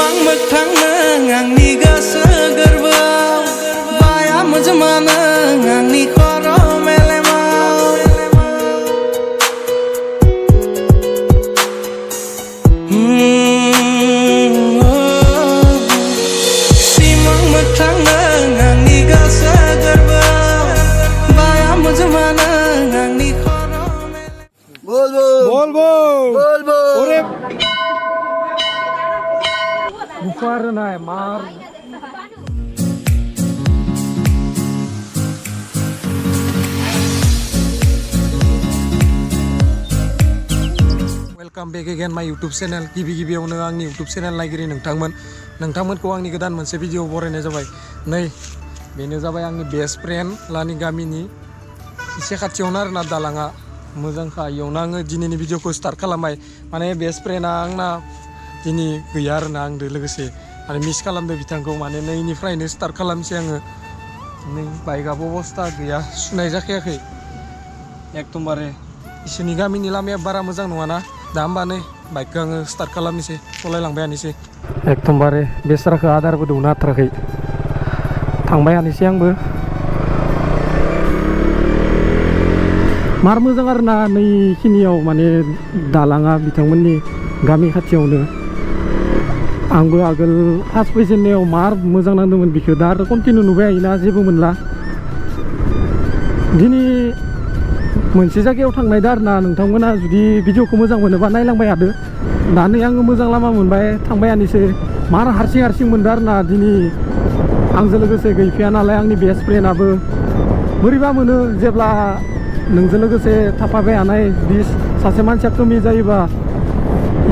सिमां मोगथां नों आंनि गोसो गोरबोआव बाया मोजोमा नों आंनि खर' मेलेमाव सिमां मोगथां नों आंनि गोसो गोरबोआव बाया मोजोमा नों आंनि खर' বলবো ওরে বুফার নাই মার वेलकाम बेक अगेन माय यूट्यूब चैनल गिबियावनो आंनि यूट्यूब चैनल नायगिरि नोंथांमोनखौ आंनि गोदान मोनसे भिडिअ बरायनाय जाबाय नै बेनो जाबाय आंनि बेस्ट फ्रेन्ड लानि गामिनि एसे खाथियावनो आरोना दालाङा मोजांखा इयावनो आङो दिनैनि भिडिअखौ स्टार्ट खालामबाय माने बेस्ट फ्रेन्डआ आंना दिनै गैया आरोना आंजों लोगोसे माने मिस खालामदो बिथांखौ माने नैनिफ्रायनो स्टार्ट खालामसै आङो नै बाइकआबो अबस्था गैया सुनाय जाखायाखै एकदमबारे इसोरनि गामिनि लामाया बारा मोजां नङाना दा होमबा नै बाइकखौ आङो स्टार्ट खालामनोसै सलायलांबाय थानोसै एकदमबारे बेसराखौ आदारबो दौनो हाथाराखै थांबाय थानोसै आंबो मार मोजां आरोना नैखिनियाव माने दालाङा बिथांमोननि गामि खाथियावनो आंबो आगोल फार्स्ट फैजेननायाव मार मोजां नांदोंमोन बिखौ दा आरो कन्टिनिउ नुबाय थायोना जेबो मोनला दिनै मोनसे जायगायाव थांनाय दा आरोना नोंथांमोना जुदि भिडिअखौ मोजां मोनोबा नायलांबाय थादो दा नै आङो मोजां लामा मोनबाय थांबाय थानोसै मार हारसिं मोनदो आरोना दिनै आंजों लोगोसे गैफाया नालाय आंनि बेस्ट फ्रेन्डआबो बोरैबा मोनो जेब्ला नोंजों लोगोसे थाफाबाय थानाय जुदि सासे मानसिया कमी जायोबा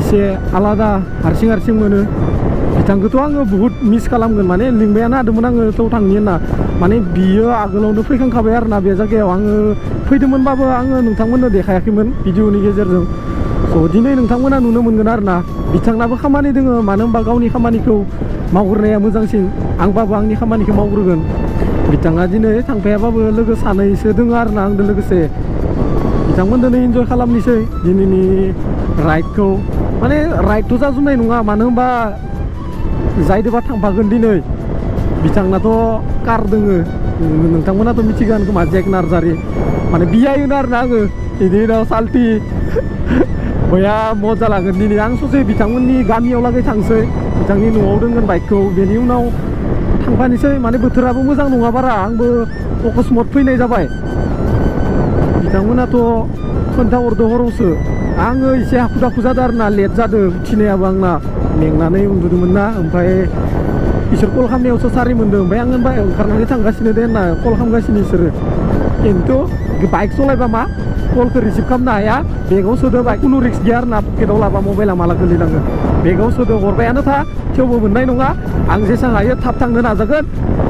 एसे आलादा हारसिं मोनो बिथांखौथ' आङो बुहुत मिस खालामगोन माने लिंबायानो हादोंमोन आङो थ' थांनि होनना माने बियो आगोलावनो फैखांखाबाय आरोना बे जायगायाव आङो फैदोंमोनबाबो आङो नोंथांमोननो देखायाखैमोन भिडिअनि गेजेरजों स' दिनै नोंथांमोना नुनो मोनगोन आरोना बिथांनाबो खामानि दोङो मानो होनबा गावनि खामानिखौ मावग्रोनाया मोजांसिन आंबाबो आंनि खामानिखौ मावग्रोगोन बिथाङा दिनै थांफायाबाबो लोगो सानैसो दोङो आरोना आंजों लोगोसे बिथांमोनजोंनो इन्जय खालामनोसै दिनैनि राइडखौ माने राइडथ' जाजोबनाय नङा मानो होनबा जायदोबा थांफागोन दिनै बिथांनाथ' कार दोङो नोंथांमोनाथ' मिथिगोन खोमा जेक नार्जारि माने बियायोनो आरोना आङो बिनि उनाव साल्टि बया मजा लागोन दिनै आं ससे बिथांमोननि गामियाव लागै थांसै बिथांनि न'आव दोनगोन बाइकखौ बेनि उनाव थांफानोसै माने बोथोराबो मोजां नङा बारा आंबो अकस्मात फैनाय जाबाय बिथांमोनाथ' खोन्थाहरदो हरावसो आङो एसे हाखु दाखु जादों आरोना लेट जादों उथिनायाबो आंना मेंनानै उन्दुदोंमोन ना ओमफ्राय इसोर कल खालामनायावसो सारि मोनदों ओमफ्राय आङो होनबाय ओंखारनानै थांगासिनो दे होनना कल खालामगासिनो इसोरो खिन्थु बाइक सालायबा मा कलखौ रिसिभ खालामनो हाया बेगाव सोदो बाइक खुनु रिक्स गैया आरोना पकेटाव लाबा मबाइला माला गोलैलाङो बेगाव सोदो हरबायानो था थेवबो मोननाय नङा आं जेसां हायो थाब थांनो नाजागोन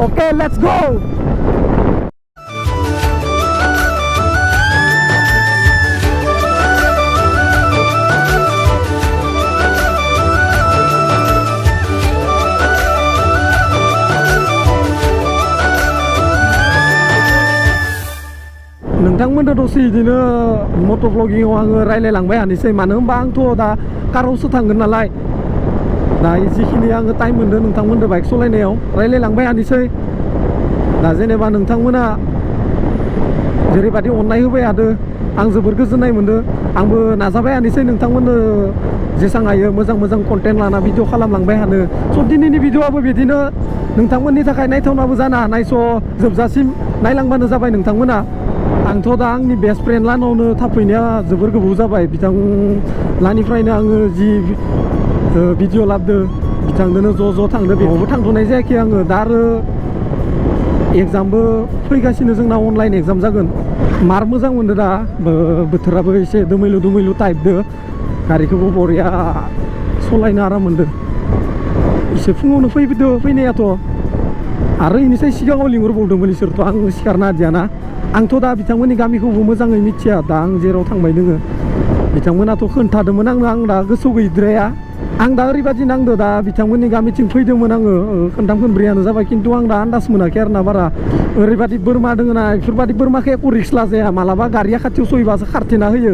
अके लेट्स गो नोंथांमोननो दसे बिदिनो मट' ब्लगिंआव आङो रायलायलांबाय थानोसै मानो होनबा आंथ' दा कारावसो थांगोन नालाय दा जिखिनि आङो टाइम मोनदों नोंथांमोननो बाइक सालायनायाव रायलायलांबाय थानोसै दा जेनेबा नोंथांमोना जेरैबायदि अननाय होबाय थादों आं जोबोर गोजोननाय मोनदों आंबो नाजाबाय थानोसै नोंथांमोननो जेसां हायो मोजां कन्टेन्ट लाना भिडिअ खालामलांबाय थानो स' दिनैनि भिडिअआबो बिदिनो नोंथांमोननि थाखाय नायथावनाबो जानो हानाय स' जोबजासिम नायलांबानो जाबाय नोंथांमोना आंथ' दा आंनि बेस्ट फ्रेन्ड लानावनो थाफैनाया जोबोर गोबाव जाबाय बिथां लानिफ्रायनो आङो जि भिडिअ लाबोदों बिथांजोंनो ज' थांदों बेयावबो थांथ'नाय जायाखै आङो दा आरो एग्जामबो फैगासिनो जोंना अनलाइन एग्जाम जागोन मार मोजां मोनदों दा बोथोराबो एसे दोमैलु टाइपदो गारिखौबो बरिया सालायनो आराम मोनदों एसे फुङावनो फैदो फैनायाथ' आरो इनिफ्राय सिगाङाव लिंहरबावदोंमोन इसोरथ' आं सिखारनो हादियाना आंथ' दा बिथांमोननि गामिखौबो मोजाङै मिथिया दा आं जेराव थांबाय दोङो बिथांमोनाथ' खोन्थादोंमोन आं दा गोसोआव गैद्राया आं दा ओरैबादि नांदो दा बिथांमोननि गामिथिं फैदोंमोन आङो खोनथाम खोनब्रैयानो जाबाय खिन्थु आं दा आन्दाज मोनाखै आरो ना बारा ओरैबादि बोरमा दोङो ना बेफोरबादि बोरमाखौ एख' रिक्स लाजाया मालाबा गारिया खाथियाव सयबासो खारथेना होयो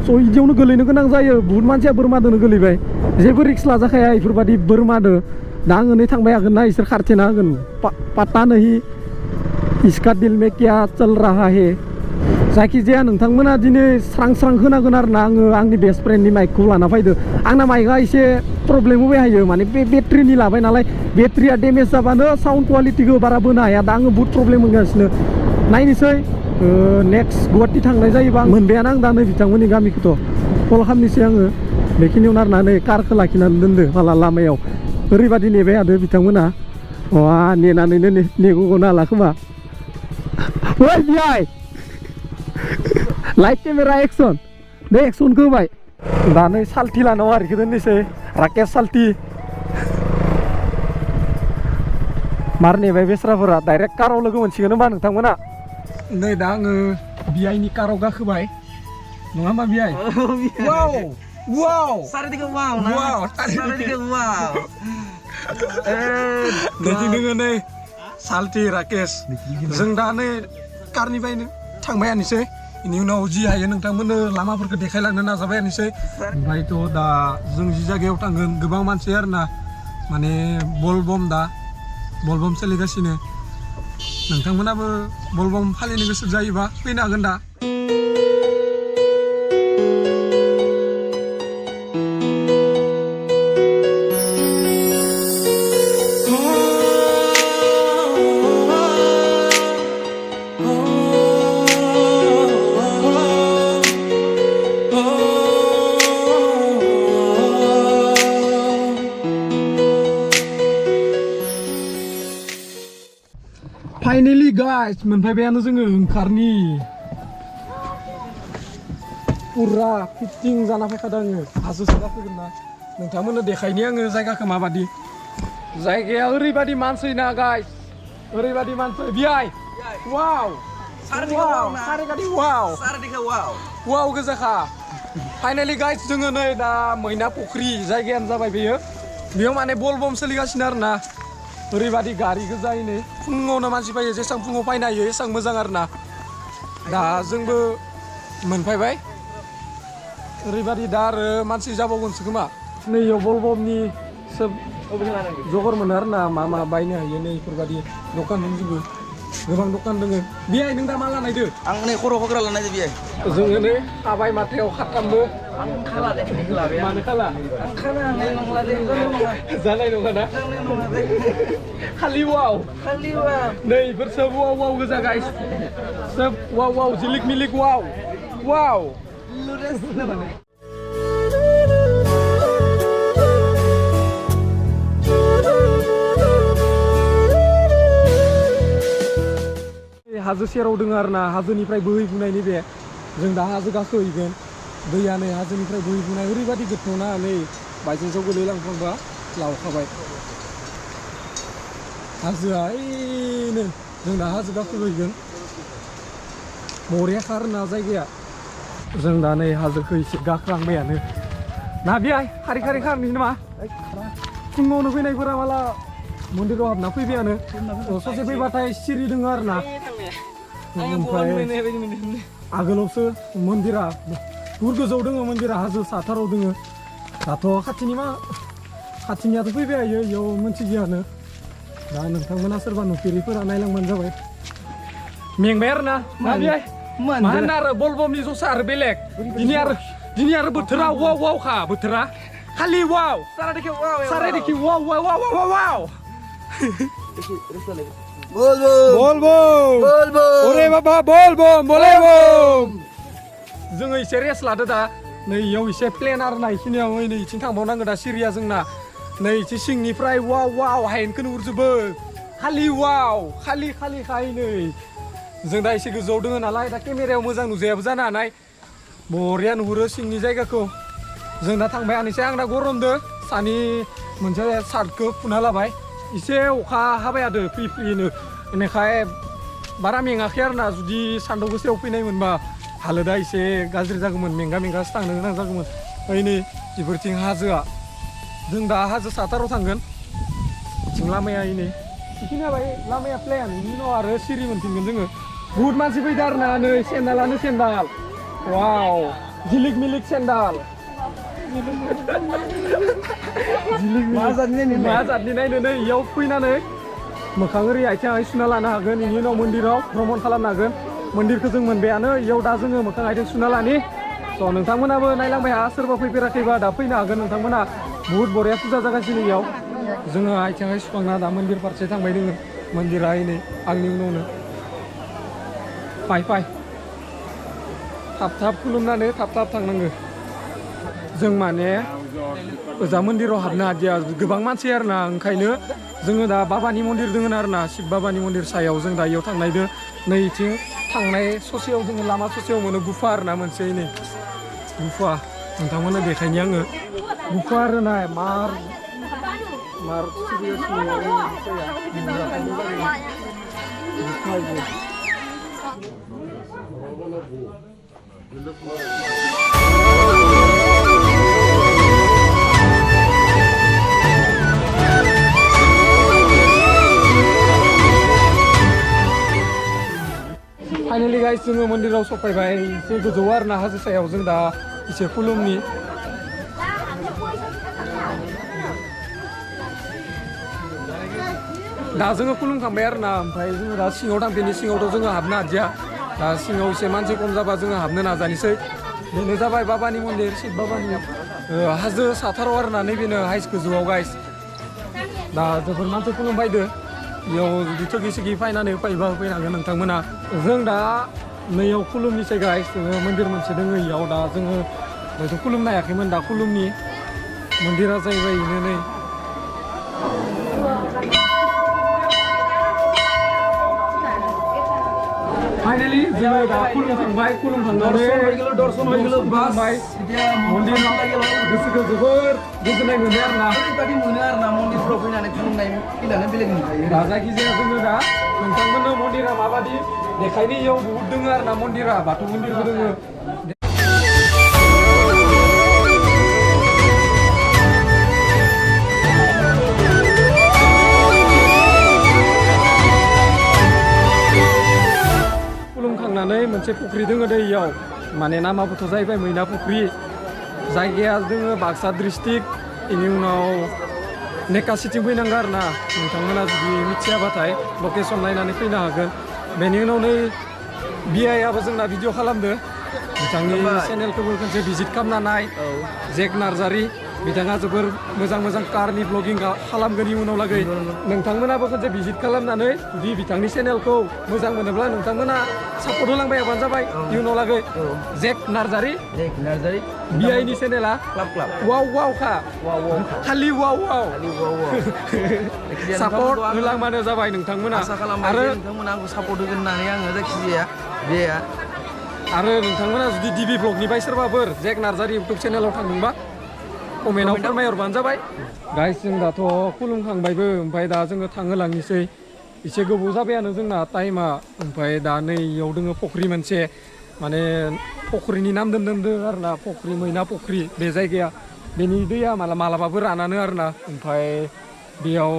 स' बिदियावनो गोलैनो गोनां जायो बुहुत मानसिया बोरमादोनो गोलैबाय जेबो रिक्स लाजाखाया बेफोरबादि बोरमादो दा आङो नै थांबाय हागोन ना इसोर खारथेना होगोन पाता नहीं इसका दिल में क्या चल रहा है जायखिजाया नोंथांमोना दिनै स्रां स्रां होनांगोन आरो ना आङो आंनि बेस्ट फ्रेन्डनि माइकखौ लाना फैदो आंना माइकआ एसे प्रब्लेम होबाय हायो माने बे बेटारिनि लाबाय नालाय बेटारिया डेमेज जाबानो साउन्ड क्वालिटिखौ बारा बोनो हाया दा आङो बुहुत प्रब्लेम मोनगासिनो नायनोसै नेक्स्ट गुवाहाटि थांनाय जायोबा आं मोनबायानो आं दा नै बिथांमोननि गामिखौथ' कल खालामनोसै आङो बेखिनियावनो आरो ना नै कारखौ लाखिनानै दोनदो माला लामायाव ओरैबादि नेबाय हादो बिथांमोना नेनानैनो नेग'गोन हाला खोमा ओइ बिहाय लाइट केमेरा एक्सन दे एक्सनखौ होबाय दा नै साल्थि लानाव आरोखि दोननोसै राकेश साल्थि मार नेबाय बेस्राफोरा डाइरेक्ट काराव लोगो मोनसिगोन होनबा नोंथांमोना नै दा आङो बिआइनि काराव गाखोबाय नङा होमबा बिआइ वाव वाव सारिथिखौ वाव ना वाव सारिथिखौ वाव नैथि दोङो नै साल्थि राकेश जों दा नै कारनिफ्रायनो थांबायानोसै बेनि उनाव जि हायो नोंथांमोननो लामाफोरखौ देखायलांनो नाजाबायानोसै ओमफ्रायथ' दा जों जि जायगायाव थांगोन गोबां मानसि आरोना माने बलबम दा बलबम सोलिगासिनो नोंथांमोनाबो बलबम फालिनो गोसो जायोबा फैनो हागोन दा फाइनेलि गाइस मोनफैबायानो जोङो ओंखारनि पुरा फिटिं जाना फैखादों आङो हाजोसो गाखोगोन ना नोंथांमोननो देखायनि आङो जायगाखौ माबादि जायगाया ओरैबादि मानसि ना गाइस ओरैबादि मानसि बिहाय वाव सारिगादि वाव वाव गोजाखा फाइनेलि गाइस जोङो नै दा मैना फुख्रि जायगायानो जाबाय बेयो माने बलबम सोलिगासिनो आरोना ओरैबादि गारि गोजायैनो फुङावनो मानसि फैयो जेसेबां फुङाव फैनो हायो एसेबां मोजां आरोना दा जोंबो मोनफैबाय ओरैबादि दा आरो मानसि जाबावगोनसो खोमा नैयाव बलबमनि सोब जगर मोनो आरोना मा बायनो हायो नै बेफोरबादि दखान दंजोबो गोबां दखान दङ बिहाय नों दा मा लानायदो आं नै खर' होग्रा लानाय बिहाय जोङो नै हाबाय माथायाव खाथामबो मानो खाला जानाय नङा ना खालि वाव नै बेफोर सोब वाव वाव गोजा गाइस सोब वाव वाव जिलिक मिलिक वाव वाव हाजो सेराव दङ आरोना हाजोनिफ्राय बोहैबोनाय नैबे जों दा हाजो गाखोहैगोन दैया नै हाजोनिफ्राय बोहैबोनाय ओरैबादि गोथौना नै बायसान्सआव गोलैलांफ्लांबा लावखाबाय हाजोआ ओइनो जों दा हाजो गाखोहैगोन बरियाखा आरोना जायगाया जों दा नै हाजोखौ एसे गाखोलांबायानो ना बेहाय खारि खारि खारनोसै नामा फुङावनो फैनायफोरा माला मन्दिराव हाबना फैबायानो ससे फैबाथाय सिरि दङ आरोना ओमफ्राय आगोलावसो मन्दिरा बुहुत गोजौ दङ मन्दिरा हाजो साथाराव दङ दाथ' खाथिनियाथ' फैबाय हायो बेयाव मोनथिगियानो दा नोंथांमोना सोरबा नुफेरिफोरा नायलांबानो जाबाय मेंबाय आरोना मा बेहाय मा होनो आरो बलबमनि जसा आरो बेलेग दिनै आरो बोथोरा वाव वावखा बोथोरा खालि वाव सारादेखि वाव वाव वाव वाव वाव ओरे बाबा बलबम जोङो एसे रेस्ट लादो दा नै इयाव एसे प्लेन आरो ना इखिनियाव नै इथिं थांबावनांगौ दा सिरिया जोंना नै इथिं सिंनिफ्राय वाव वाव हायेनखौ नुहुरजोबो खालि वाव खालि नै जों दा एसे गोजौआव दङ नालाय दा केमेरायाव मोजां नुजायाबो जानो हानाय बरिया नुहुरो सिंनि जायगाखौ जों दा थांबाय आनोसै आं दा गरमदो सानि मोनसे सार्टखौ फुना लाबाय एसे अखा हाबाय हादो फ्रि फ्रिनो बेनिखाय बारा मेङाखै आरोना जुदि सान्दुं गोसायाव फैनाय मोनबा हालोदा एसे गाज्रि जागौमोन मेंगासो थांनो गोनां जागौमोन ओइ नै बेफोरथिं हाजोआ जों दा हाजो साथाराव थांगोन बिथिं लामाया इनै बिथिं जाबाय लामाया प्लेन बिनि उनाव आरो सिरि मोनफिनगोन जोङो बुहुत मानसि फैदो आरो ना नै सेन्डालानो सेन्डाल वाव जिलिक मिलिक सेन्डाल मा जातनि नायनो नै इयाव फैनानै मोखां ओरै आथिं आखाइ सुना लानो हागोन बेनि उनाव मन्दिराव भ्रमण खालामनो हागोन मन्दिरखौ जों मोनबायानो इयाव दा जोङो मोखां आथिं सुना लानि स' नोंथांमोनाबो नायलांबाय हा सोरबा फैफेराखैबा दा फैनो हागोन नोंथांमोना बुहुत बरिया फुजा जागासिनो इयाव जोङो आथिं आखाइ सुखांना दा मन्दिर फारसे थांबाय दोङो मन्दिरा नै आंनि उनावनो फाय थाब थाब खुलुमनानै थाब थाब थांनांगो जों माने ओजा मन्दिराव हाबनो हादिया गोबां मानसि आरोना ओंखायनो जोङो दा बाबानि मन्दिर दोङो आरोना शिब बाबानि मन्दिर सायाव जों दा इयाव थांनायदो नैथिं थांनाय ससेयाव जोङो लामा ससेयाव मोनो गुफा आरोना मोनसे नै गुफा नोंथांमोननो देखायनि आङो गुफा आरोना मार फाइनाली गाइस जोङो मन्दिराव सफायबाय एसे गोजौ आरोना हाजो सायाव जों दा एसे खुलुमनि दा जोङो खुलुमखांबाय आरोना ओमफ्राय जोङो दा सिङाव थांफिनि सिङावथ' जोङो हाबनो हादिया दा सिङाव एसे मानसि खम जाबा जोङो हाबनो नाजानोसै बेनो जाबाय बाबानि मन्दिर शिब बाबानि हाजो साथाराव आरोना नैबेनो हाइस गोजौआव गाइस दा जोबोर मानसि खुलुमबायदो बेयाव जुदि थगि सगि फैनानै फैबा फैनांगोन नोंथांमोना जों दा नैयाव खुलुमनिसै गाइस जोङो मन्दिर मोनसे दोङो इयाव दा जोङो हयथ' खुलुमनो हायाखैमोन दा खुलुमनि मन्दिरा जाहैबाय इनो नै फाइनाली जोङो दा खुलुमखांबाय खुलुमखांनानै दर्शन बाय मन्दिराव गोसोखौ जोबोर गोजोननाय मोनो आरोना ओरैबायदि मोनो आरोना मन्दिरफ्राव फैनानै खुलुमनाय फैनानै बेलेग नुखायो दा जायखिजाया जोङो दा नोंथांमोननो मन्दिरा माबादि देखायनो इयाव बुहुत दोङो आरोना मन्दिरा बाथौ मन्दिरबो दोङो खुलुमखांनानै मोनसे फुख्रि दोङो दै इयाव माने नामाबोथ' जाहैबाय मैना फुख्रि जायगाया दोङो बाक्सा डिस्ट्रिक्ट बेनि उनाव नेकासिथिं फैनांगौ आरोना नोंथांमोना जुदि मिथियाबाथाय लकेसन नायनानै फैनो हागोन बेनि उनाव नै बिआइआबो जोंना भिडिअ खालामदो बिथांनि चेनेलखौबो खनसे भिजिट खालामना नाय जेक नार्जारि बिथाङा जोबोर मोजां मोजां कारनि ब्लगिं खालामगोन इयुनाव लागै नोंथांमोनाबो खनसे भिजिट खालामनानै जुदि बिथांनि चेनेलखौ मोजां मोनोब्ला नोंथांमोना सापर्ट होलांबाय हाबानो जाबाय इयुनाव लागै जेक नार्जारि बिआइनि चेनेला वाव वाव खा खालि वाव वाव सापर्ट होलांबानो जाबाय नोंथांमोना आरो नोंथांमोना आंखौ सापर्ट होगोन होननानै आङो जायखिजाया बेया आरो नोंथांमोना जुदि डिबि ब्लगनिफ्राय सोरबाफोर जेक नार्जारि इउटुब चेनेलाव थांदोंबा कमेन्टआव फोरमायहरबानो जाबाय गाइस जों दाथ' खुलुमखांबायबो ओमफ्राय दा जोङो थांहोलांनोसै एसे गोबाव जाबायानो जोंना टाइमा ओमफ्राय दा नै इयाव दोङो फख्रि मोनसे माने फख्रिनि नाम दोनदों आरोना फख्रि मैना फख्रि बे जायगाया बेनि दैया मालाबाबो रानानो आरोना ओमफ्राय बेयाव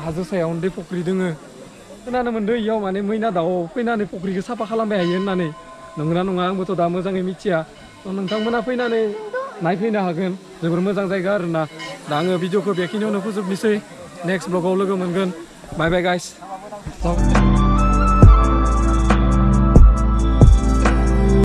हाजो सायाव दै फख्रि दोङो खोनानो मोनदों इयाव माने मैना दाउ फैनानै फख्रिखौ साफा खालामबाय हायो होननानै नंगौना नङा आंबोथ' दा मोजाङै मिथिया नोंथांमोना फैनानै नायफैनो हागोन जोबोर मोजां जायगा आरोना दा आङो भिडिअखौ बेखिनियावनो फोजोबनोसै नेक्स्ट ब्लगाव लोगो मोनगोन बाय बाय गाइस